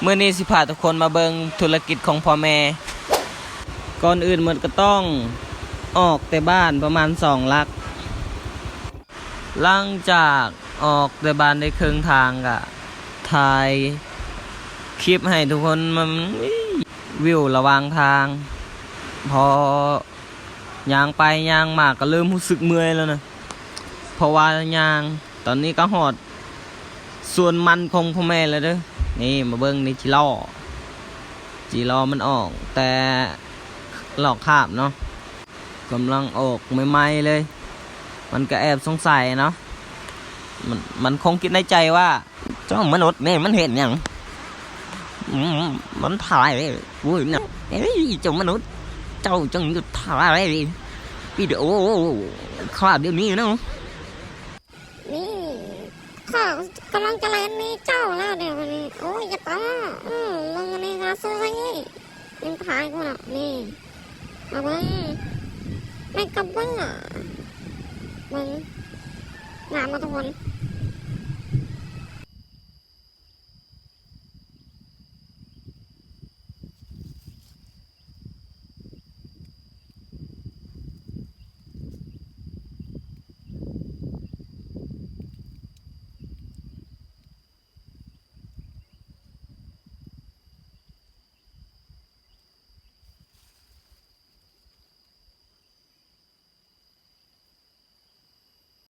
ມື້ນີ້ຊິພາທຸກຄົນມາເບິ່ງທຸລະກິດຂອງພໍ່ແມ່. ກ່ອນອື່ນໝົດກໍຕ້ອງອອກແຕ່ບ້ານປະມານສອງຫຼັກ. ຫຼັງຈາກອອກແຕ່ບ້ານໄດ້ເຄິ່ງທາງ ກະຖ່າຍຄລິບໃຫ້ທຸກຄົນມາ ວິວລະຫວ່າງທາງ. ພໍຍ່າງໄປຍ່າງມາກໍເລີ່ມຮູ້ສຶກເມື່ອຍແລ້ວນະ ເພາະວ່າຍ່າງ. ຕອນນີ້ກໍຮອດສວນມັນຂອງພໍ່ແມ່ແລ້ວເດີ້. ນີ້ມາເບິ່ງນີ້ ຈີລໍ ຈີລໍມັນອອກແຕ່ລອກຄາບເນາະ. ກຳລັງອອກໃໝ່ໆເລີຍ. ມັນກໍແອບສົງໄສເນາະ. ມັນ ມັນຄົງຄິດໃນໃຈວ່າ ເຈົ້າມະນຸດນີ້ມັນເຮັດຫຍັງ? ອືມ ມັນຖ່າຍ ໂອ້ຍນະ ເອີຍ ເຈົ້າມະນຸດ ເຈົ້າຈົ່ງຢຸດຖ່າຍວິດີໂອຂ້າດຽວນີ້ເນາະ. ນີ້ ຂ້າກຳລັງຈະແລ່ນໜີເຈົ້າແລ້ວດຽວນີ້. ໂອ້ຍ ຢ່າຕ້າ ອືມ ເບິ່ງອັນນີ້ ຫາຊື້ໃຫ້ ຍັງຖ່າຍກູເນາະ. ນີ້ ມາເບິ່ງ ແມ່ນກະເບື້ອງ ເບິ່ງ ງາມບໍ່ທຸກຄົນ?